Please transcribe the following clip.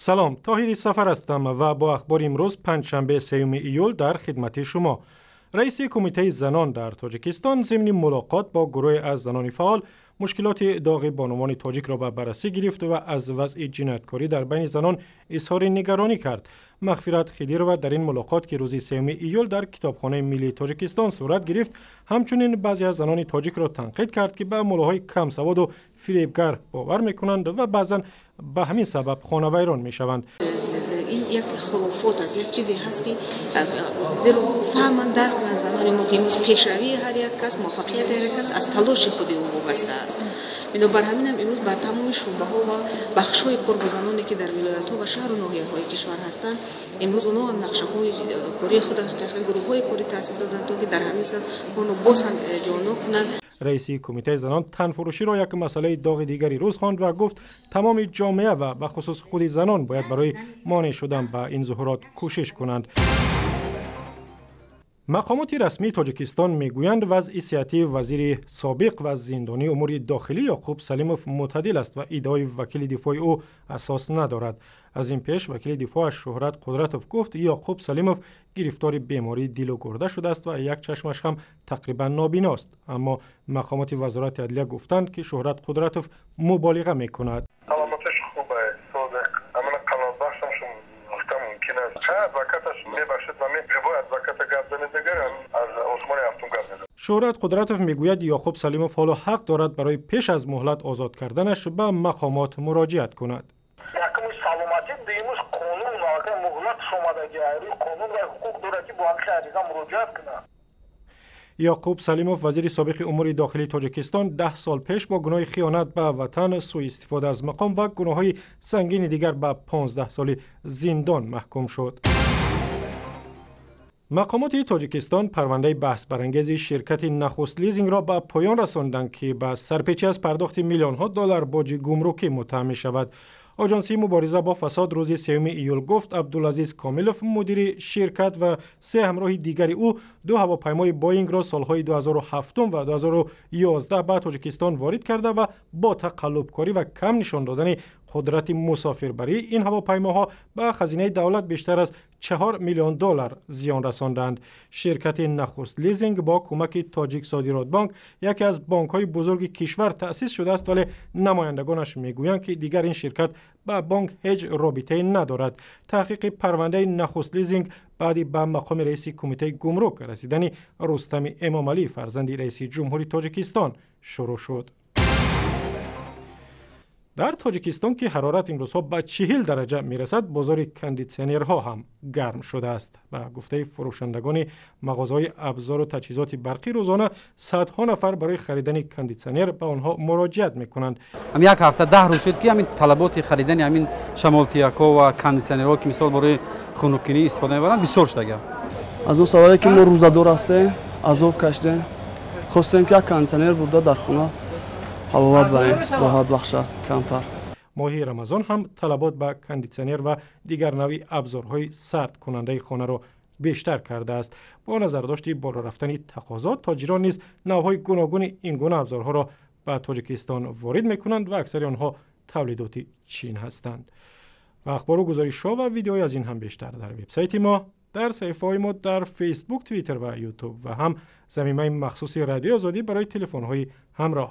Салом, Тоҳири Сафар ҳастам ва бо ахбори имрӯз, панҷшанбе, 3 июл, дар хидмати шумо. Раиси Кумитаи занон дар Тоҷикистон зимни мулоқот бо гурӯҳе аз занони фаъол мушкилоти доғи бонувони тоҷикро ба баррасӣ гирифт ва аз вазъи ҷинояткорӣ дар байни занон изҳори нигаронӣ кард. Мағфират Хидирова дар ин мулоқот, ки рӯзи 3 июл дар Китобхонаи миллии Тоҷикистон сурат гирифт, ҳамчунин баъзе аз занони тоҷикро танқид кард, ки ба муллоҳои камсаводу фиребгар бовар мекунанд ва баъзан ба ҳамин сабаб хонавайрон мешаванд. Ин як хурофот аст, як чизе ҳаст, ки зеро фаҳманд, дарк кунанд занони мо, ки имрӯз пешравии ҳар як кас, муваффақияти ҳар як кас аз талоши худи ӯ вобаста аст. Бинобар ҳаминам имрӯз ба тамоми шӯъбаҳо ва бахшҳои кор бо заноне, ки дар вилоятҳо ва шаҳру ноҳияҳои кишвар ҳастанд, имрӯз онҳо ҳам нақшаҳои кории худаш, гурӯҳҳои корӣ таъсис доданд, то ки дар ҳамин самт онро боз ҳам ҷоннок кунанд. Раиси Кумитаи занон танфурӯширо як масъалаи доғи дигари рӯз хонд ва гуфт, тамоми ҷомеа ва бахусус худи занон бояд барои монеъ шудан ба ин зуҳурот кӯшиш кунанд. Мақомоти расмии Тоҷикистон мегӯянд, вазъи сиҳатии вазири собиқ ва зиндонии умури дохилӣ Ёқуб Салимов мӯътадил аст ва иддаои вакили дифои ӯ асос надорад. Аз ин пеш вакили дифоаш Шӯҳрат Қудратов гуфт, Ёқуб Салимов гирифтори бемории дилу гурда шудааст ва як чашмаш ҳам тақрибан нобиност. Аммо мақомоти Вазорати адлия гуфтанд, ки Шӯҳрат Қудратов муболиға мекунад. Саломаташ хуб аст, қаноатбахшам гуфта мумкин аст. Адвокаташ мебахшед, любой адвоката гап занед, дигар аз осмони ҳафтум гап мезанад. Шӯҳрат Қудратов мегӯяд, Ёқуб Салимов ҳоло ҳақ дорад барои пеш аз муҳлат озод карданаш ба мақомот муроҷиат кунад. Якумш саломатӣ, дуюмш қонун, аллакай муҳлатш омадаги, рӯи қонун ва ҳуқуқ дорад, ки бо ҳамин ариза муроҷиат кунад. Ёқуб Салимов, вазири собиқи умури дохилии Тоҷикистон, 10 сол пеш бо гуноҳи хиёнат ба ватан, сӯистифода аз мақом ва гуноҳҳои сангини дигар ба 15 соли зиндон маҳкум шуд. Мақомоти Тоҷикистон парвандаи баҳсбарангези ширкати Нахуст Лизингро ба поён расонданд, ки ба сарпечӣ аз пардохти миллионҳо доллар боҷи гумрукӣ муттаҳам мешавад. Оҷонсии мубориза бо фасод рӯзи 3 июл гуфт, Абдулазиз Комилов, мудири ширкат, ва се ҳамроҳи дигари ӯ ду ҳавопаймои Боингро солҳои 2007 ва 2011 ба Тоҷикистон ворид карда ва бо тақаллубкорӣ ва кам нишон додани қудрати мусофирбарии ин ҳавопаймоҳо ба хазинаи давлат бештар аз 4 миллион доллар зиён расонданд. Ширкати Нахуст Лизинг бо кӯмаки Тоҷик Содиротбонк, яке аз бонкҳои бузурги кишвар, таъсис шудааст, вале намояндагонаш мегӯянд, ки дигар ин ширкат ба бонк ҳеҷ робитае надорад. Таҳқиқи парвандаи Нахуст Лизинг баъди ба мақоми раиси Кумитаи гумрук расидани Рустами Эмомалӣ, фарзанди раиси ҷумҳури Тоҷикистон, шурӯъ шуд. Дар Тоҷикистон, ки ҳарорат имрӯзҳо ба 40 дараҷа мерасад, бозори кондитсионерҳо ҳам гарм шудааст. Ба гуфтаи фурӯшандагони мағозаҳои абзору таҷҳизоти барқӣ, рӯзона садҳо нафар барои харидани кондитсионер ба онҳо муроҷиат мекунанд. Ҳам як ҳафта, 10 рӯз шуд, ки ҳамин талаботи харидани ҳамин шамолтиякҳо ва кондитсионерҳо, ки мисол барои хунуккунӣ истифода мебаранд, бисёр шудага. Аз он сабабе ки мо рӯзадор ҳастем, азоб кашидем, хостем, ки як кондитсионер бурда дар хона ҳаловат барем, роҳат бахшад камтар. Моҳи Рамазон ҳам талабот ба кондитсионер ва дигар навъи абзорҳои сардкунандаи хонаро бештар кардааст. Бо назардошти боло рафтани тақозо, тоҷирон низ навъҳои гуногуни ин гуна абзорҳоро ба Тоҷикистон ворид мекунанд ва аксари онҳо тавлидоти Чин ҳастанд. Ва ахбору гузоришҳо ва видеои аз ин ҳам бештар дар вебсайти мо, дар саҳифаҳои мо дар Фейсбук, Твиттер ва Ютуб ва ҳам замимаи махсуси Радиои Озодӣ барои телефонҳои ҳамроҳ.